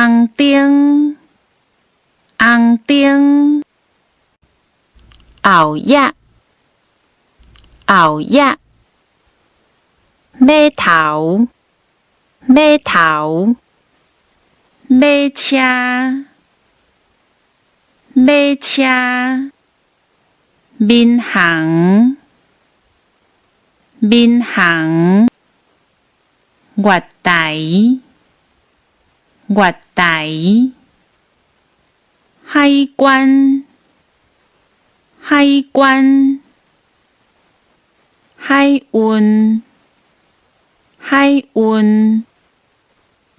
紅燈，紅燈，後翼，後翼，碼頭，碼頭，馬車，馬車，民航，民航，月台，月台，海關，海關，海運，海運，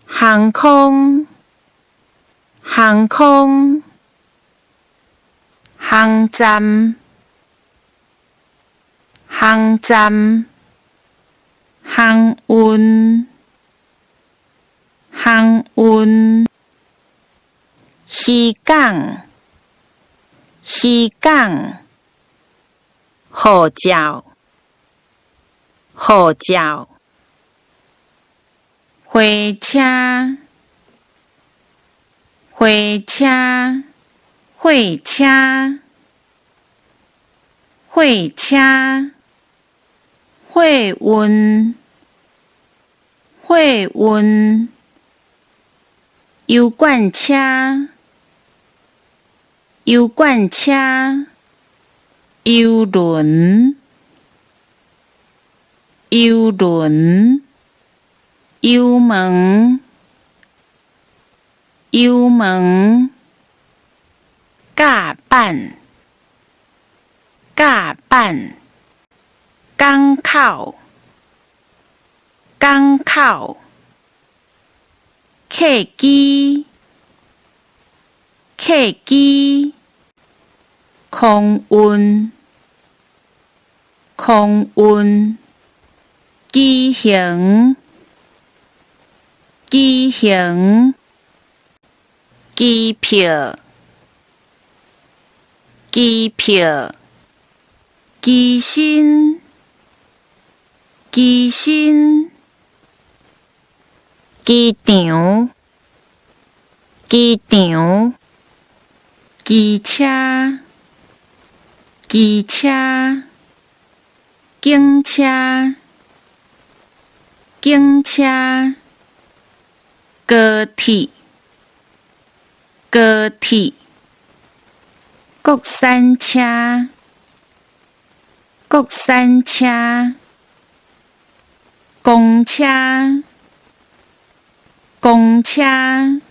航空，航空，航站，航站，航運，航運，漁港，漁港，護照，護照，火車，火車，火車，火車，貨運，貨運，油罐車，油罐車，郵輪，郵輪，油門，油門，甲板，甲板，港口，港口，客機，客機，空運，空運，機型，機型，機票，機票，機身，機身，機場，機場，機車，機車，警車，警車，高鐵，高鐵，國產車，國產車，公車，公車。